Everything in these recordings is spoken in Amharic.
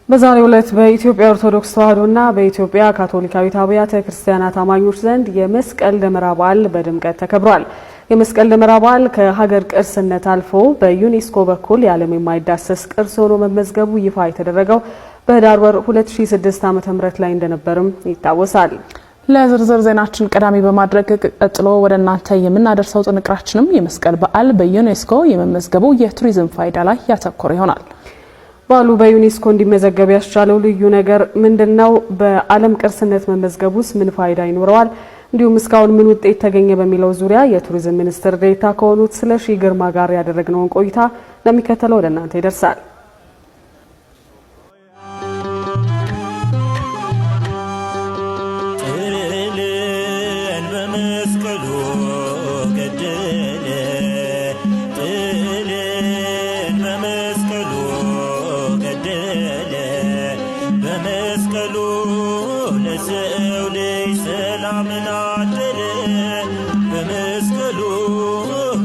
በዛሬው ዕለት በኢትዮጵያ ኦርቶዶክስ ተዋሕዶና በኢትዮጵያ ካቶሊካዊት አብያተ ክርስቲያናት አማኞች ዘንድ የመስቀል ደመራ በዓል በድምቀት ተከብሯል። የመስቀል ደመራ በዓል ከሀገር ቅርስነት አልፎ በዩኔስኮ በኩል የዓለም የማይዳሰስ ቅርስ ሆኖ መመዝገቡ ይፋ የተደረገው በህዳር ወር 2006 ዓ.ም ላይ እንደነበርም ይታወሳል። ለዝርዝር ዜናችን ቀዳሚ በማድረግ ቀጥሎ ወደ እናንተ የምናደርሰው ጥንቅራችንም የመስቀል በዓል በዩኔስኮ የመመዝገቡ የቱሪዝም ፋይዳ ላይ ያተኮረ ይሆናል። በዓሉ በዩኔስኮ እንዲመዘገብ ያስቻለው ልዩ ነገር ምንድን ነው? በዓለም ቅርስነት መመዝገቡስ ምን ፋይዳ ይኖረዋል? እንዲሁም እስካሁን ምን ውጤት ተገኘ በሚለው ዙሪያ የቱሪዝም ሚኒስትር ዴኤታ ከሆኑት ስለሺ ግርማ ጋር ያደረግነውን ቆይታ እንደሚከተለው ወደ እናንተ ይደርሳል። ጥልን በመስቀሉ ገደለ፣ ጥልን በመስቀሉ ገደለ፣ በመስቀሉ ለሰው ልጅ ሰላምን አደለ፣ በመስቀሉ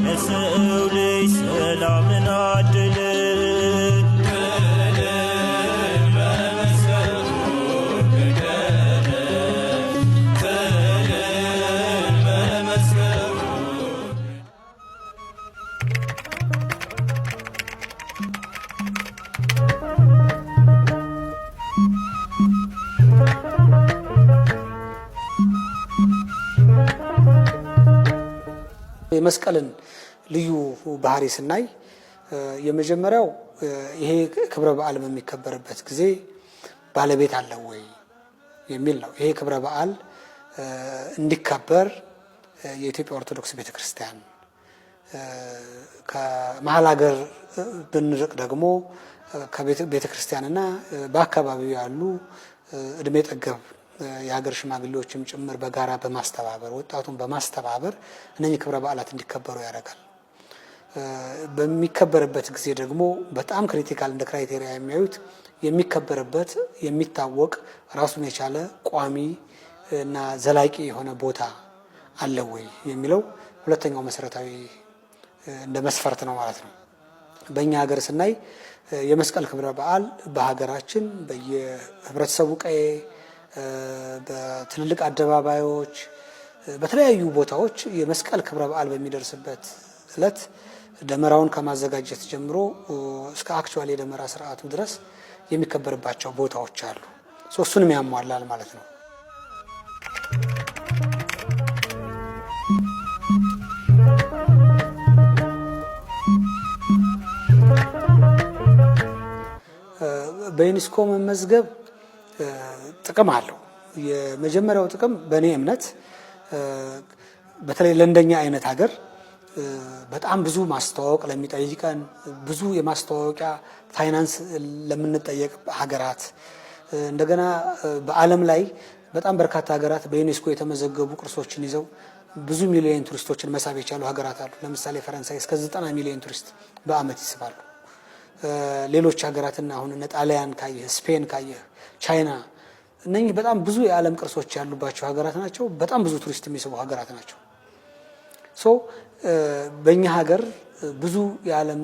ለሰው ልጅ ሰላምን አደለ። የመስቀልን ልዩ ባህሪ ስናይ የመጀመሪያው ይሄ ክብረ በዓል በሚከበርበት ጊዜ ባለቤት አለው ወይ የሚል ነው። ይሄ ክብረ በዓል እንዲከበር የኢትዮጵያ ኦርቶዶክስ ቤተክርስቲያን፣ ከመሀል ሀገር ብንርቅ ደግሞ ከቤተክርስቲያንና በአካባቢው ያሉ እድሜ ጠገብ የሀገር ሽማግሌዎችም ጭምር በጋራ በማስተባበር፣ ወጣቱን በማስተባበር እነኚህ ክብረ በዓላት እንዲከበሩ ያደርጋል። በሚከበርበት ጊዜ ደግሞ በጣም critical እንደ criteria የሚያዩት የሚከበርበት የሚታወቅ ራሱን የቻለ ቋሚ እና ዘላቂ የሆነ ቦታ አለ ወይ የሚለው ሁለተኛው መሰረታዊ እንደ መስፈርት ነው ማለት ነው። በእኛ ሀገር ስናይ የመስቀል ክብረ በዓል በሀገራችን በየህብረተሰቡ ቀዬ፣ በትልልቅ አደባባዮች፣ በተለያዩ ቦታዎች የመስቀል ክብረ በዓል በሚደርስበት ዕለት ደመራውን ከማዘጋጀት ጀምሮ እስከ actual የደመራ ስርዓቱ ድረስ የሚከበርባቸው ቦታዎች አሉ። እሱንም ያሟላል ማለት ነው። በዩኔስኮ መመዝገብ ጥቅም አለው። የመጀመሪያው ጥቅም በእኔ እምነት በተለይ ለእንደኛ አይነት ሀገር በጣም ብዙ ማስተዋወቅ ለሚጠይቀን፣ ብዙ የማስተዋወቂያ ፋይናንስ ለምንጠየቅ ሀገራት፣ እንደገና በዓለም ላይ በጣም በርካታ ሀገራት በዩኔስኮ የተመዘገቡ ቅርሶችን ይዘው ብዙ ሚሊዮን ቱሪስቶችን መሳብ የቻሉ ሀገራት አሉ። ለምሳሌ ፈረንሳይ እስከ 90 ሚሊዮን ቱሪስት በዓመት ይስባሉ። ሌሎች ሀገራትና አሁን እነ ጣሊያን ካየህ፣ ስፔን ካየህ፣ ቻይና፣ እነኚህ በጣም ብዙ የዓለም ቅርሶች ያሉባቸው ሀገራት ናቸው። በጣም ብዙ ቱሪስት የሚስቡ ሀገራት ናቸው። So በእኛ ሀገር ብዙ የዓለም